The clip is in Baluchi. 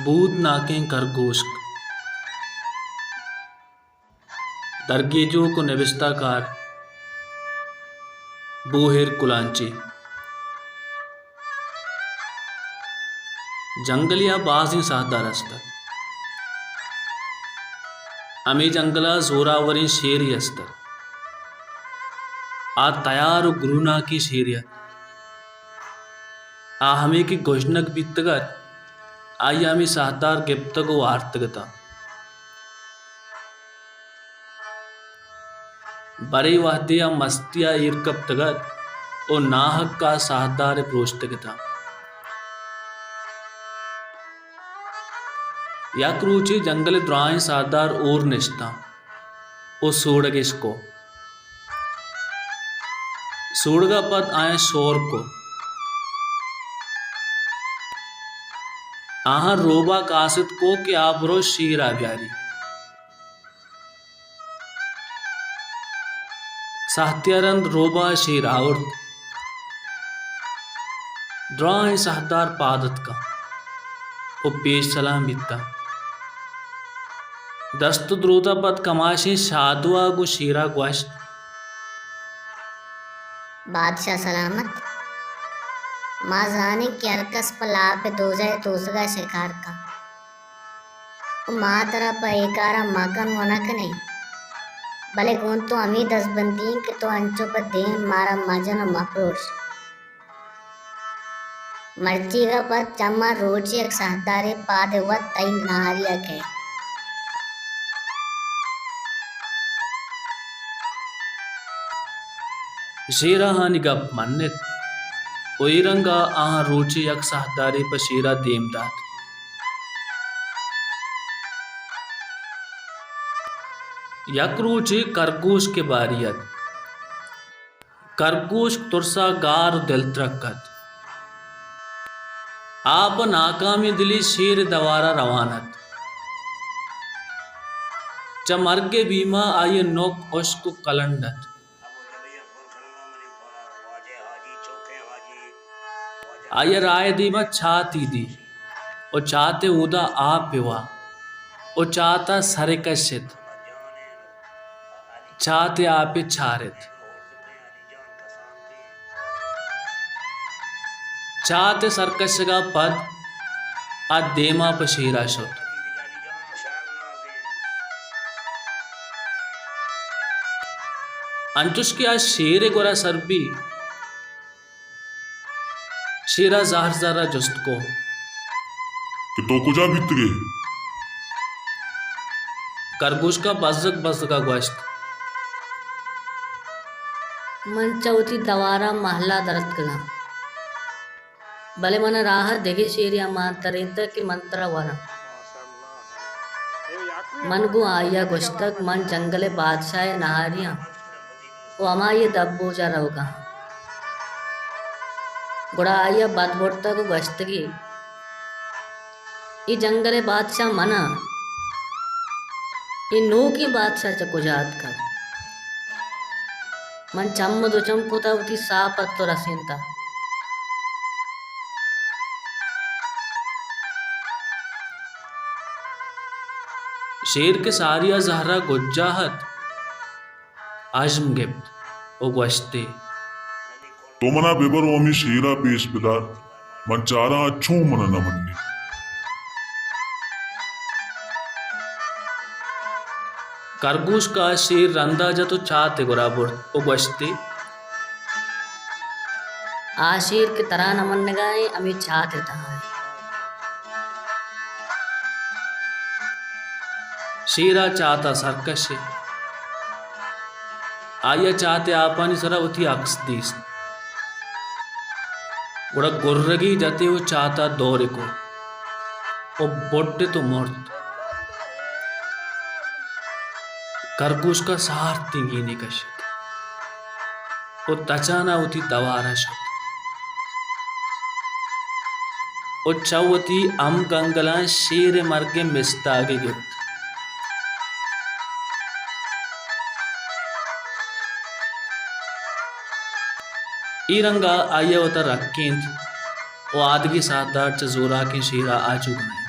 بودناکیں کرگوشک۔ درگیجوک ءُ نبشتہ کار بوہیر کلانچی۔ جنگلے ءَ بازیں ساہدار است اَت۔ ہمے جنگل ءَ زوراوریں شیرے است اَت۔ آ تیار ءُ گروناکیں شیرے اَت۔ آ ہمے کہ گژنگ بیتگ اَت، آئی ءَ ہمے ساہدار گپتگ ءُ آرتگ اَت۔ برے وہدے آ مستی ءَ ایر کپتگ اَت ءُ ناحق ءَ ساہدار ءَ پروشتگ اَت۔ یک روچے جنگل ءِ دراہیں ساہدار ہور نشتاں ءُ سوڑگ اِش کو۔ سوڑگ ءَ پد آیاں شور کو۔ آہاں روباہ کاست کو کہ آ برو شیر ءَ بیاری۔ ساہتے ءَ رند روباہ ءَ شیر آورت۔ دراہیں ساہدار پاد اتکاں ءُ پیش چلان بیتاں۔ دست ءُ دروت ءَ پد کماشیں شادو ءَ گوں شیر ءَ گوشت، بادشاہ سلامت، ما زانیں کہ ہر کس پہ لاپ ءِ دوزہ ءِ توسگ ءَ شکار کنت۔ ءُ ما ترا پہ اے کار ءَ مکن ءُ نہ کنیں، بلے گوں تو ہمے دزبندی ایں کہ تو انچو پہ دیم مارا مجن ءُ مپروش۔ مرچیگ ءَ پد چماں روچے یک ساہدارے پاد ءَ وت تئی نہاری ءَ کئیت۔ شیر ءَ آہانی گپ منت ءُ اے رنگ ءَ آہاں روچے یک ساہدارے پہ شیر ءَ دیم دات۔ یک روچے کرگوشک ءِ باری ات۔ کرگوشک ترس ءَ گار ءُ دلترک ات۔ آ پہ ناکامیں دلے شیر ءِ دوار ءَ روان ات۔ چہ مرگ ءِ بیم ءَ آئی ءِ نک ہشک ءُ کلنڈ ات۔ آئی ءَ راہ ءِ دیم ءَ چاتے دی ءُ چات ءِ اودا آپ ءَ وا ءُ چات ءَ سر ءَ کشت۔ چات ءِ آپ ءَ چارت۔ چات ءِ سرکشگ ءَ پد آ دیما پہ شیر ءَ شت۔ انچوش کہ آ شیر ءِ گورا سر بی، شیر ءَ زہر زہر ءَ جست کو کہ تو کجا بیتگ ئے؟ کرگوشک ءَ بزگ بزگ ءَ گوشت، من چہ وتی دوار ءَ مہل ءَ در اتکگ آں، بلے من ءَ راہ ءَ دگہ شیرے ءَ مان ترینتگ کہ من ترا وراں۔ من گوں آئی ءَ گوشتگ، من جنگل ءِ بادشاہ ءِ نہاری آں ءُ ہمائی ءِ دپ بوج ءَ روگ ءَ آں۔ گڑا آئی ءَ بد برتگ ءُ گوشتگی، اے جنگل ءِ بادشاہ من آں، اے نوکیں بادشاہ چہ کجا اتکگ؟ من چم ءُ دو چم کت ءُ وتی ساہ پہ تو رسینتگ۔ شیر کہ ساری ءَ زہر ءَ گجا ات، ہژم گپت ءُ گوشت ئے، تو من ءَ ببر ءُ ہمے شیر ءَ پیش بدار، من چاراں آ چوں من ءَ نہ منی۔ کرگوشک ءَ شیر رند ءَ جت ءُ چات ءِ گورا برت ءُ گوشت ئے، آ شیر کہ ترا نہ منگ ءَ ایں، ہمے چات ءِ تہا ایں۔ شیر ءَ چات ءَ سر کشت۔ آئی ءَ چات ءِ آپانی سرا وتی عکس دیست۔ گڑا گرگے جت ئے ءُ چات ءَ دور ئے کت ءُ بڈت ءُ مرت۔ کرگوشک ءَ سارتیں گینے کشت ءُ تچان ءَ وتی توار ءَ شت ءُ چہ وتی ہم گنگلاں شیر ءِ مرگ ءِ مستاگے گپت۔ اے رنگ ءَ آئی ءَ وت ءَ رکینت ءُ آدگہ ساہدار چہ زوراکیں شیر ءَ آجو کنائینت۔